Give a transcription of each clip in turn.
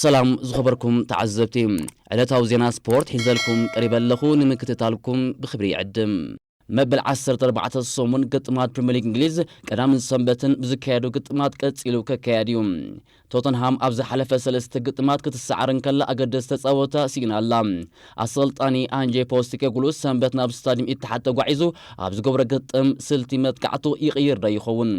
ሰላም ዝኸበርኩም ተዓዘብቲ፣ ዕለታዊ ዜና ስፖርት ሒዘልኩም ቀሪበ ኣለኹ። ንምክትታልኩም ብኽብሪ ይዕድም። መበል ዓሰርተ ኣርባዕተ ሰሙን ግጥማት ፕሪምየር ሊግ እንግሊዝ ቀዳምን ሰንበትን ብዝካየዱ ግጥማት ቀጺሉ ክካየድ እዩ። ቶተንሃም ኣብ ዝሓለፈ ሰለስተ ግጥማት ክትሰዓር እንከላ ኣገደስቲ ተጻወታ ስኢና ኣላ። ኣሰልጣኒ ኣንጄ ፖስቴኮግሉ ሰንበት ናብ ስታዲየም ኢትሓድ ተጓዒዙ ኣብ ዝገብሮ ግጥም ስልቲ መጥቃዕቱ ይቕይር ዶ ይኸውን?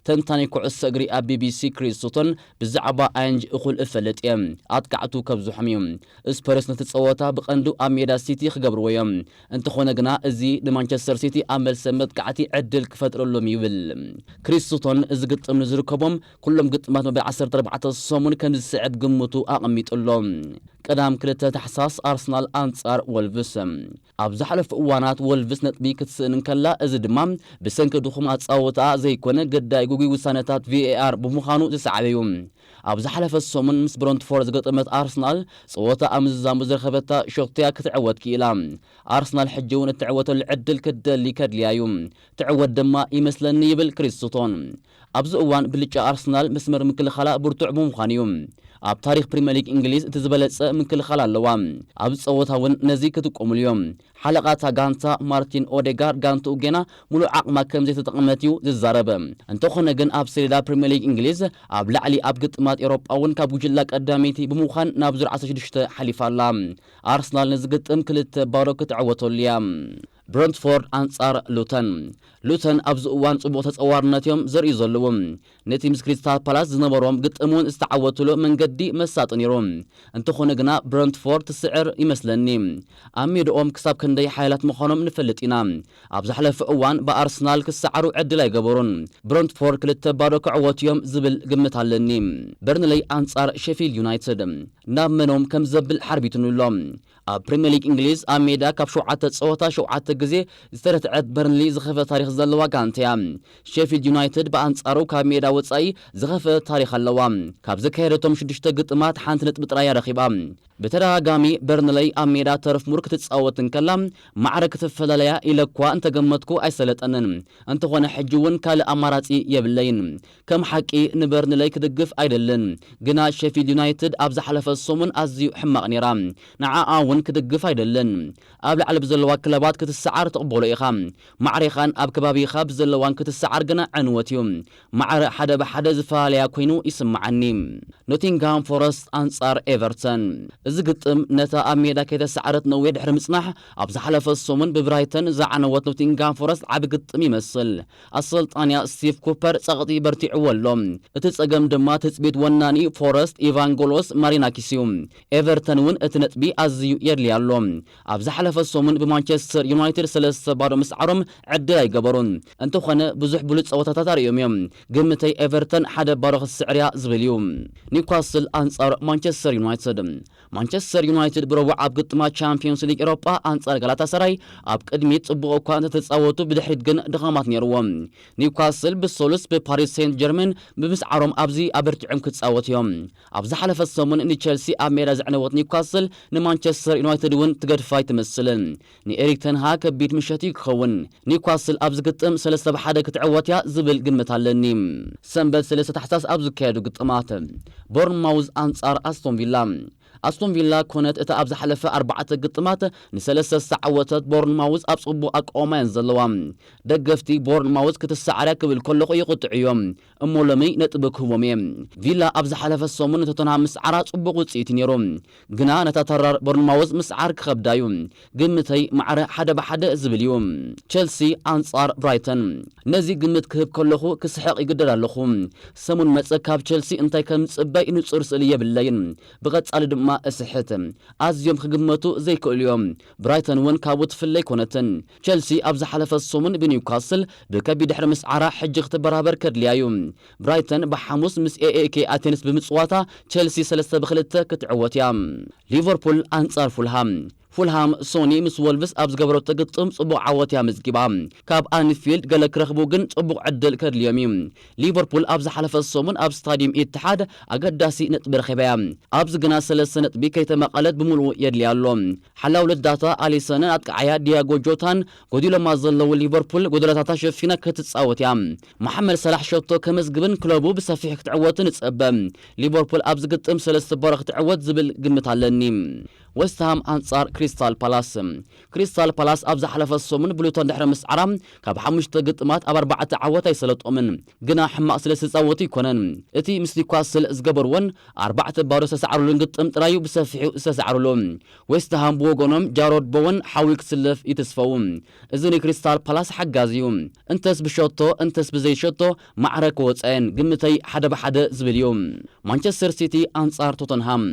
ተንታኒ ኩዕሶ እግሪ ኣብ ቢቢሲ ክሪስ ሱቶን ብዛዕባ ኣንጅ እኹል እፈልጥ እየ። ኣጥቃዕቱ ከብዝሖም እዩ። ስፐርስ ነቲ ጸወታ ብቐንዱ ኣብ ሜዳ ሲቲ ክገብርዎ እዮም። እንተኾነ ግና እዚ ንማንቸስተር ሲቲ ኣብ መልሰ መጥቃዕቲ ዕድል ክፈጥረሎም ይብል። ክሪስ ሱቶን እዚ ግጥም ንዝርከቦም ኩሎም ግጥማት መበል ዓሰርተ ኣርባዕተ ሰሙን ከም ዝስዕብ ግምቱ ኣቐሚጡ ኣሎ። ቀዳም ክልተ ታሕሳስ ኣርሰናል ኣንጻር ወልቭስ። ኣብ ዝሓለፉ እዋናት ወልቭስ ነጥቢ ክትስእን እንከላ፣ እዚ ድማ ብሰንኪ ድኹም ኣጻወታ ዘይኮነ፣ ግዳይ ግጉይ ውሳነታት ቪኤኣር ብምዃኑ ዝሰዓበ እዩ። ኣብ ዝሓለፈ ሰሙን ምስ ብረንትፎርድ ዝገጠመት ኣርሰናል፣ ጸወታ ኣብ ምዝዛሙ ዝረኸበታ ሸቶያ ክትዕወት ክኢላ። ኣርሰናል ሕጂ እውን እትዕወተሉ ዕድል ክትደሊ ከድልያ እዩ። ትዕወት ድማ ይመስለኒ ይብል ክሪስ ሱቶን። ኣብዚ እዋን ብልጫ ኣርሰናል መስመር ምክልኻላ ብርቱዕ ብምዃኑ እዩ። ኣብ ታሪኽ ፕሪምየር ሊግ እንግሊዝ እቲ ዝበለጸ ምክልኻል ኣለዋ። ኣብዚ ጸወታ እውን ነዚ ክጥቀሙሉ እዮም። ሓለቓ እታ ጋንታ ማርቲን ኦዴጋርድ ጋንትኡ ጌና ሙሉእ ዓቕማ ከም ዘይተጠቐመት እዩ ዝዛረብ። እንተኾነ ግን ኣብ ሰሌዳ ፕሪምየር ሊግ እንግሊዝ ኣብ ላዕሊ ኣብ ግጥማት ኤውሮጳ እውን ካብ ጉጅላ ቀዳመይቲ ብምዃን ናብ ዙር ዓሰርተ ሽዱሽተ ሓሊፋ ኣላ። ኣርሰናል ነዚ ግጥም ክልተ ባዶ ክትዕወተሉ እያ። ብረንትፎርድ ኣንጻር ሉተን። ሉተን ኣብዚ እዋን ጽቡቕ ተጸዋርነት እዮም ዘርእዩ ዘለዉ። ነቲ ምስ ክሪስታል ፓላስ ዝነበሮም ግጥም እውን ዝተዓወትሉ መንገዲ መሳጢ ነይሩ። እንተኾነ ግና ብረንትፎርድ ትስዕር ይመስለኒ። ኣብ ሜድኦም ክሳብ ክንደይ ሓያላት ምዃኖም ንፈልጥ ኢና። ኣብ ዝሓለፈ እዋን ብኣርሰናል ክሰዓሩ ዕድል ኣይገበሩን። ብረንትፎርድ ክልተ ባዶ ክዕወቱ እዮም ዝብል ግምት ኣለኒ። በርንለይ ኣንጻር ሼፊልድ ዩናይትድ። ናብ መኖም ከም ዘብል ሓርቢቱኒ ኣሎ። ኣብ ፕሪምየር ሊግ እንግሊዝ ኣብ ሜዳ ካብ ሸውዓተ ጸወታ ሸውዓተ ግዜ ዝተረትዐት በርንሊ ዝኸፈ ታሪኽ ዘለዋ ጋንታ እያ። ሼፊልድ ዩናይትድ ብኣንጻሩ ካብ ሜዳ ወጻኢ ዝኸፈ ታሪኽ ኣለዋ። ካብ ዘካየደቶም ሽዱሽተ ግጥማት ሓንቲ ነጥቢ ጥራይ እያ ረኺባ። ብተደጋጋሚ በርንለይ ኣብ ሜዳ ተርፍ ሙር ክትጻወት እንከላ ማዕረ ክትፈላለያ ኢለ እኳ እንተገመትኩ ኣይሰለጠንን። እንተኾነ ሕጂ እውን ካልእ ኣማራጺ የብለይን። ከም ሓቂ ንበርንለይ ክድግፍ ኣይደልን፣ ግና ሼፊልድ ዩናይትድ ኣብ ዝሓለፈ ሰሙን ኣዝዩ ሕማቕ ነይራ። ንዓኣ እውን ክድግፍ ኣይደልን። ኣብ ላዕሊ ብዘለዋ ክለባት ክትሰዓር ትቕበሎ ኢኻ። ማዕሬኻን ኣብ ከባቢኻ ብዘለዋን ክትሰዓር ግና ዕንወት እዩ። ማዕረ ሓደ ብሓደ ዝፈላለያ ኮይኑ ይስምዓኒ። ኖቲንግሃም ፎረስት ኣንጻር ኤቨርተን። እዚ ግጥም ነታ ኣብ ሜዳ ከይተሰዓረት ነዊሕ ድሕሪ ምጽናሕ፣ ኣብ ዝሓለፈ ሰሙን ብብራይተን ዝዓነወት ኖቲንግሃም ፎረስት ዓቢ ግጥም ይመስል። ኣሰልጣንያ ስቲቭ ኩፐር ጸቕጢ በርቲዕዎ ኣሎ። እቲ ጸገም ድማ ትጽቢት ወናኒ ፎረስት ኢቫንጎሎስ ማሪናኪስ እዩ። ኤቨርተን እውን እቲ ነጥቢ ኣዝዩ የድልያ ኣሎ። ኣብ ዝሓለፈ ሰሙን ብማንቸስተር ዩናይትድ ሰለስተ ባዶ ምስዓሮም ዕድል ኣይገበሩን። እንተኾነ ብዙሕ ብሉጽ ጸወታታት ኣርእዮም እዮም። ግምተይ ኤቨርተን ሓደ ባዶ ክትስዕር እያ ዝብል እዩ። ኒውካስል ኣንጻር ማንቸስተር ዩናይትድ። ማንቸስተር ዩናይትድ ብረቡዕ ኣብ ግጥማት ቻምፒዮንስ ሊግ ኤሮጳ ኣንጻር ጋላታሰራይ ኣብ ቅድሚት ጽቡቕ እኳ እንተተጻወቱ፣ ብድሕሪት ግን ድኻማት ነይርዎም። ኒውካስል ብሰሉስ ብፓሪስ ሴንት ጀርሜን ብምስዓሮም ኣብዚ ኣበርቲዖም ክጻወቱ እዮም። ኣብ ዝሓለፈ ሰሙን ንቸልሲ ኣብ ሜዳ ዘዕነወት ኒውካስል ንማንቸስተር ዩናይትድ እውን ትገድፋ ኣይትመስልን። ንኤሪክ ተን ሃግ ከቢድ ምሸት እዩ ክኸውን። ኒውካስል ኣብዚ ግጥም ሰለስተ ብ ሓደ ክትዕወት እያ ዝብል ግምት ኣለኒ። ሰንበት ሰለስተ ታሕሳስ ኣብ ዝካየዱ ግጥማት፣ ቦርንማውዝ ኣንጻር ኣስቶን ቪላ። ኣስቶን ቪላ ኮነት እታ ኣብ ዝሓለፈ ኣርባዕተ ግጥማት ንሰለስተ ዝተዓወተት ቦርንማውዝ ኣብ ጽቡቕ ኣቃውማ እየን ዘለዋ። ደገፍቲ ቦርንማውዝ ክትሰዓር እያ ክብል ከለኹ ይቕጥዑ እዮም። እሞ ሎሚ ነጥቢ ክህቦም እየ። ቪላ ኣብ ዝሓለፈ ሰሙን ንቶተንሃም ምስዓራ ጽቡቕ ውጽኢት እዩ ነይሩ። ግና ነታ ተራር ቦርንማውዝ ምስዓር ክኸብዳ እዩ። ግምተይ ማዕረ ሓደ ብ ሓደ ዝብል እዩ። ቸልሲ ኣንጻር ብራይተን። ነዚ ግምት ክህብ ከለኹ ክስሕቕ ይግደድ ኣለኹ። ሰሙን መጸ ካብ ቸልሲ እንታይ ከም ዝጽበይ ንጹር ስእሊ የብለይን። ብቐጻሊ ድማ እስሕት። ኣዝዮም ክግመቱ ዘይክእሉ እዮም። ብራይተን እውን ካብኡ ትፍለ ኣይኮነትን። ቸልሲ ኣብ ዝሓለፈ ሰሙን ብኒውካስል ብከቢድ ድሕሪ ምስዓራ ሕጂ ክትበራበር ከድልያ እዩ። ብራይተን ብሓሙስ ምስ ኤኤኬ ኣቴንስ ብምጽዋታ ቸልሲ ሰለስተ ብ ክልተ ክትዕወት እያ። ሊቨርፑል ኣንጻር ፉልሃም። ፉልሃም ሶኒ ምስ ወልቭስ ኣብ ዝገበረቶ ግጥም ጽቡቕ ዓወት እያ ኣመዝጊባ። ካብ ኣንፊልድ ገለ ክረኽቡ ግን ጽቡቕ ዕድል ከድልዮም እዩ። ሊቨርፑል ኣብ ዝሓለፈ ሰሙን ኣብ ስታዲየም ኢትሓድ ኣገዳሲ ነጥቢ ረኺባ እያ። ኣብዚ ግና ሰለስተ ነጥቢ ከይተመቐለት ብምሉኡ የድልያ ኣሎ። ሓላው ልዳታ ኣሊሰንን ኣጥቃዓያ ዲያጎ ጆታን ጎዲሎማ ዘለዉ ሊቨርፑል ጎደሎታታ ሸፊና ክትጻወት እያ። መሓመድ ሰላሕ ሸቶ ከመዝግብን ክለቡ ብሰፊሕ ክትዕወትን እጸበ። ሊቨርፑል ኣብዚ ግጥም ሰለስተ ባዶ ክትዕወት ዝብል ግምት ኣለኒ። ዌስትሃም ኣንጻር ክሪስታል ፓላስ። ክሪስታል ፓላስ ኣብ ዝሓለፈ ሰሙን ብሉቶን ድሕሪ ምስዓራ ካብ ሓሙሽተ ግጥማት ኣብ ኣርባዕተ ዓወት ኣይሰለጦምን። ግና ሕማቕ ስለ ዝተጻወቱ ኣይኮነን። እቲ ምስ ኒውካስል ዝገበርዎን ኣርባዕተ ባዶ ዝተሰዓሩሉን ግጥም ጥራዩ ብሰፊሑ ዝተሰዓሩሉ። ዌስትሃም ብወገኖም ጃሮድ ቦወን ሓዊ ክስለፍ ይትስፈው። እዚ ንክሪስታል ፓላስ ሓጋዚ እዩ። እንተስ ብሸቶ እንተስ ብዘይሸቶ ማዕረ ክወጻየን ግምተይ ሓደ ብሓደ ዝብል እዩ። ማንቸስተር ሲቲ ኣንጻር ቶተንሃም።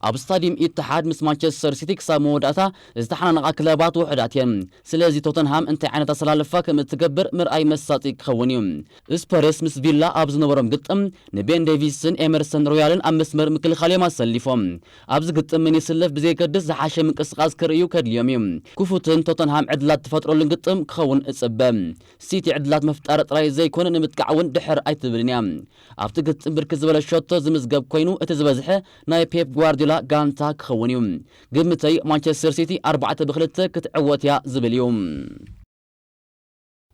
ኣብ ስታዲየም ኢትሓድ ምስ ማንቸስተር ሲቲ ክሳብ መወዳእታ ዝተሓናነቓ ክለባት ውሑዳት እየን። ስለዚ ቶተንሃም እንታይ ዓይነት ኣሰላልፋ ከም እትገብር ምርኣይ መሳጢ ክኸውን እዩ። ስፐርስ ምስ ቪላ ኣብ ዝነበሮም ግጥም ንቤን ዴቪስን ኤመርሰን ሮያልን ኣብ መስመር ምክልኻል እዮም ኣሰሊፎም። ኣብዚ ግጥም መን ይስለፍ ብዘየገድስ ዝሓሸ ምንቅስቓስ ክርእዩ ከድልዮም እዩ። ክፉትን ቶተንሃም ዕድላት ትፈጥረሉን ግጥም ክኸውን እጽበ። ሲቲ ዕድላት ምፍጣር ጥራይ ዘይኮነ ንምጥቃዕ እውን ድሕር ኣይትብልን እያ። ኣብቲ ግጥም ብርክት ዝበለ ሸቶ ዝምዝገብ ኮይኑ እቲ ዝበዝሐ ናይ ፔፕ ጓርዲዮላ ጋንታ ክኸውን እዩ። ግምተይ ማንቸስተር ሲቲ ኣርባዕተ ብክልተ ክትዕወት እያ ዝብል እዩ።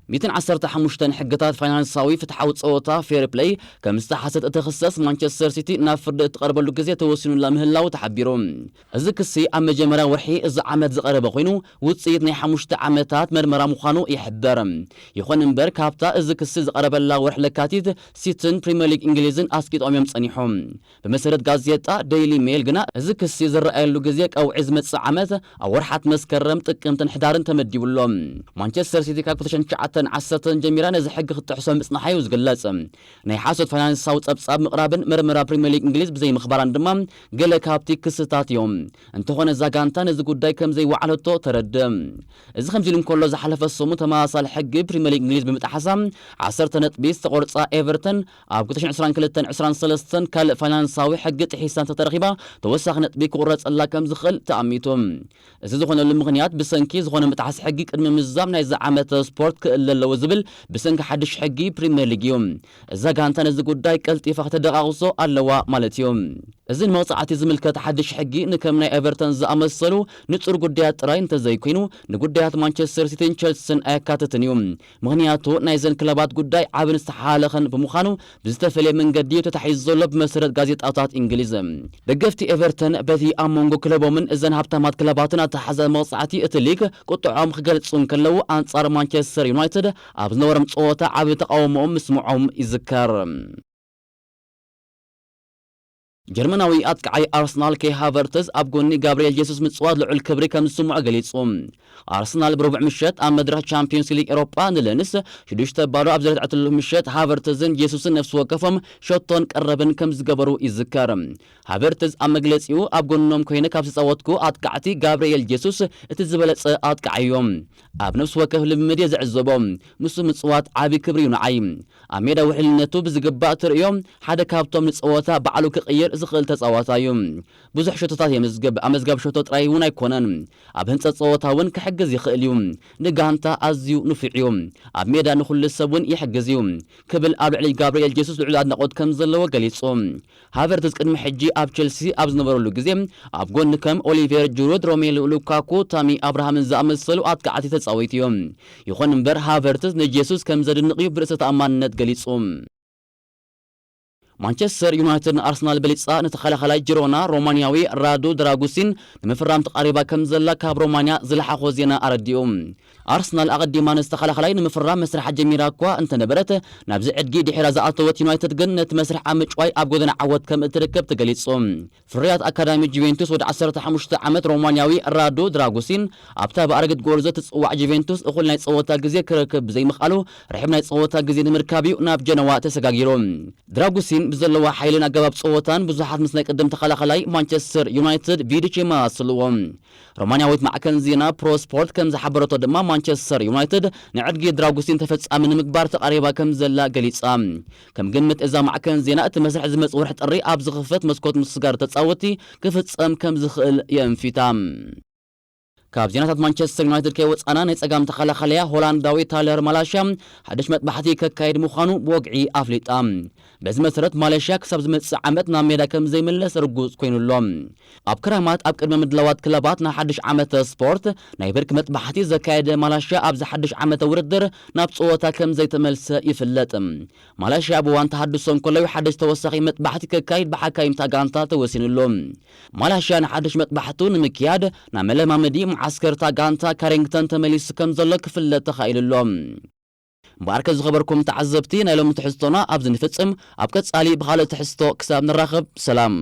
ሚእትን ዓሰርተ ሓሙሽተን ሕግታት ፋይናንሳዊ ፍትሓዊ ጸወታ ፌር ፕለይ ከም ዝተሓሰት እትኽሰስ ማንቸስተር ሲቲ ናብ ፍርዲ እትቐርበሉ ግዜ ተወሲኑላ ምህላው ተሓቢሩ። እዚ ክሲ ኣብ መጀመርያ ወርሒ እዚ ዓመት ዝቐረበ ኮይኑ ውጽኢት ናይ ሓሙሽተ ዓመታት መርመራ ምዃኑ ይሕበር። ይኹን እምበር ካብታ እዚ ክሲ ዝቐረበላ ወርሒ ለካቲት ሲትን ፕሪምየር ሊግ እንግሊዝን ኣስቂጦም እዮም ጸኒሖም። ብመሰረት ጋዜጣ ዴይሊ ሜል ግና እዚ ክሲ ዝረኣየሉ ግዜ ቀውዒ ዝመጽእ ዓመት ኣብ ወርሓት መስከረም፣ ጥቅምትን ሕዳርን ተመዲቡ ኣሎ። ማንቸስተር ሲቲ ካብ ክልተ ሽሕን ትሽዓተን ዓሰርተን ጀሚራ ነዚ ሕጊ ክትጥሕሶ ምጽናሓ እዩ ዝግለጽ። ናይ ሓሶት ፋይናንሳዊ ጸብጻብ ምቕራብን መርመራ ፕሪምየር ሊግ እንግሊዝ ብዘይምኽባራን ድማ ገለ ካብቲ ክስታት እዮም። እንተኾነ እዛ ጋንታ ነዚ ጉዳይ ከም ዘይወዓለቶ ተረድእ። እዚ ከምዚ ኢሉ እንከሎ ዝሓለፈ ሰሙን ተመሳሳሊ ሕጊ ፕሪምየር ሊግ እንግሊዝ ብምጥሓሳ ዓሰርተ ነጥቢ ዝተቖርጻ ኤቨርተን ኣብ ክልተ ሽሕን ዕስራን ክልተን ዕስራን ሰለስተን ካልእ ፋይናንሳዊ ሕጊ ጥሒሳ እንተተረኺባ ተወሳኺ ነጥቢ ክቑረጸላ ከም ዝኽእል ተኣሚቱ። እዚ ዝኾነሉ ምኽንያት ብሰንኪ ዝኾነ ምጥሓስ ሕጊ ቅድሚ ምዛም ናይዚ ዓመት ስፖርት ክእለ ኣለዎ ዝብል ብሰንኪ ሓድሽ ሕጊ ፕሪምየር ሊግ እዩ። እዛ ጋንታ ነዚ ጉዳይ ቀልጢፋ ከተደቓቕሶ ኣለዋ ማለት እዩ። እዚ ንመቕጻዕቲ ዝምልከት ሓድሽ ሕጊ ንከም ናይ ኤቨርተን ዝኣመሰሉ ንጹር ጉዳያት ጥራይ እንተዘይኮይኑ ንጉዳያት ማንቸስተር ሲቲን ቸልሲን ኣየካትትን እዩ። ምኽንያቱ ናይዘን ክለባት ጉዳይ ዓብን ዝተሓላለኸን ብምዃኑ ብዝተፈለየ መንገዲ እዩ ተታሒዙ ዘሎ ብመሰረት ጋዜጣታት እንግሊዝ። ደገፍቲ ኤቨርተን በቲ ኣብ መንጎ ክለቦምን እዘን ሃብታማት ክለባትን ኣተሓሕዛ መቕጻዕቲ እቲ ሊግ ቁጥዖም ክገልጹ እንከለዉ ኣንጻር ማንቸስተር ዩናይትድ ኣብ ዝነበሮም ጸወታ ዓቢ ተቓውሞኦም ምስምዖም ይዝከር። ጀርመናዊ ኣጥቃዓይ ኣርሰናል ኬይ ሃቨርትዝ ኣብ ጎኒ ጋብርኤል ጄሱስ ምጽዋት ልዑል ክብሪ ከም ዝስምዖ ገሊጹ። ኣርሰናል ብረቡዕ ምሸት ኣብ መድረኽ ቻምፒዮንስ ሊግ ኤሮጳ ንለንስ ሽዱሽተ ባዶ ኣብ ዘረትዐትሉ ምሸት ሃቨርትዝን ጄሱስን ነፍሲ ወከፎም ሸቶን ቀረብን ከም ዝገበሩ ይዝከር። ሃቨርትዝ ኣብ መግለጺኡ ኣብ ጎኖም ኮይነ ካብ ዝተጻወትኩ ኣጥቃዕቲ ጋብርኤል ጄሱስ እቲ ዝበለጸ ኣጥቃዓይ እዩ። ኣብ ነፍሲ ወከፍ ልምምድ እየ ዝዕዘቦ። ምስኡ ምጽዋት ዓቢ ክብሪ እዩ ንዓይ። ኣብ ሜዳ ውሕልነቱ ብዝግባእ ትርእዮ፣ ሓደ ካብቶም ንጸወታ ባዕሉ ክቕይር ዝኽእል ተጻዋታይ እዩ። ብዙሕ ሸቶታት የምዝግብ፣ ኣመዝጋቢ ሸቶ ጥራይ እውን ኣይኮነን። ኣብ ህንጸት ጸወታ እውን ክሕግዝ ይኽእል እዩ። ንጋንታ ኣዝዩ ንፉዕ እዩ። ኣብ ሜዳ ንኹሉ ሰብ እውን ይሕግዝ እዩ ክብል ኣብ ልዕሊ ጋብርኤል ጄሱስ ልዑል ኣድናቖት ከም ዘለዎ ገሊጹ። ሃቨርትዝ ቅድሚ ሕጂ ኣብ ቸልሲ ኣብ ዝነበረሉ ግዜ ኣብ ጎኒ ከም ኦሊቬር ጅሩድ፣ ሮሜሉ ሉካኩ፣ ታሚ ኣብርሃምን ዝኣመሰሉ ኣጥቃዕቲ ተጻዊቱ እዩ። ይኹን እምበር ሃቨርትዝ ንጄሱስ ከም ዘድንቕ እዩ ብርእሰ ተኣማንነት ገሊጹ። ማንቸስተር ዩናይትድ ንኣርሰናል በሊጻ ንተኸላኸላይ ጂሮና ሮማንያዊ ራዱ ድራጉሲን ንምፍራም ተቓሪባ ከም ዘላ ካብ ሮማንያ ዝለሓኾ ዜና ኣረዲኡ። ኣርሰናል ኣቐዲማ ነዚ ተኸላኸላይ ንምፍራም መስርሓ ጀሚራ እኳ እንተነበረት፣ ናብዚ ዕድጊ ድሒራ ዝኣተወት ዩናይትድ ግን ነቲ መስርሕ ኣብ ምጭዋይ ኣብ ጎደና ዓወት ከም እትርከብ ተገሊጹ። ፍርያት ኣካዳሚ ጁቬንቱስ ወዲ ዓሰርተ ሓሙሽተ ዓመት ሮማንያዊ ራዱ ድራጉሲን ኣብታ ብኣረጊት ጎርዞ ትጽዋዕ ጁቬንቱስ እኹል ናይ ጸወታ ግዜ ክረክብ ብዘይምኽኣሉ ርሕብ ናይ ጸወታ ግዜ ንምርካብ እዩ ናብ ጀነዋ ተሰጋጊሩ። ድራጉሲን ብዘለዎ ሓይልን ኣገባብ ጸወታን ብዙሓት ምስ ናይ ቅድም ተኸላኸላይ ማንቸስተር ዩናይትድ ቪዲች የመሳስልዎ። ሮማንያዊት ማዕከን ዜና ፕሮ ስፖርት ከም ዝሓበረቶ ድማ ማንቸስተር ዩናይትድ ንዕድጊ ድራጉሲን ተፈጻሚ ንምግባር ተቓሪባ ከም ዘላ ገሊጻ። ከም ግምት እዛ ማዕከን ዜና እቲ መስርሕ ዝመጽእ ወርሒ ጥሪ ኣብ ዝኽፈት መስኮት ምስጋር ተጻወቲ ክፍጸም ከም ዝኽእል የእንፊታ። ካብ ዜናታት ማንቸስተር ዩናይትድ ከይወፃና፣ ናይ ፀጋም ተኸላኸለያ ሆላንዳዊ ታይለር ማላሽያ ሓድሽ መጥባሕቲ ከካይድ ምዃኑ ብወግዒ ኣፍሊጣ። በዚ መሰረት፣ ማላሽያ ክሳብ ዝመፅእ ዓመት ናብ ሜዳ ከም ዘይምለስ ርጉፅ ኮይኑሎ። ኣብ ክራማት ኣብ ቅድመ ምድላዋት ክለባት ናይ ሓድሽ ዓመተ ስፖርት ናይ ብርክ መጥባሕቲ ዘካየደ ማላሽያ፣ ኣብዚ ሓድሽ ዓመተ ውድድር ናብ ፀወታ ከም ዘይተመልሰ ይፍለጥ። ማላሽያ ኣብ እዋን ተሃድሶ እንከለዩ ሓድሽ ተወሳኺ መጥባሕቲ ከካይድ ብሓካይምታ ጋንታ ተወሲኑሉ። ማላሽያ ንሓድሽ መጥባሕቱ ንምክያድ ናብ መለማመዲ መዓስከርታ ጋንታ ካሪንግተን ተመሊሱ ከም ዘሎ ክፍለጥ ተኻኢሉሎ። እምበኣርከ ዝኸበርኩም ተዓዘብቲ፣ ናይ ሎሚ ትሕዝቶና ኣብዚ ንፍጽም። ኣብ ቀጻሊ ብኻልእ ትሕዝቶ ክሳብ ንራኸብ፣ ሰላም።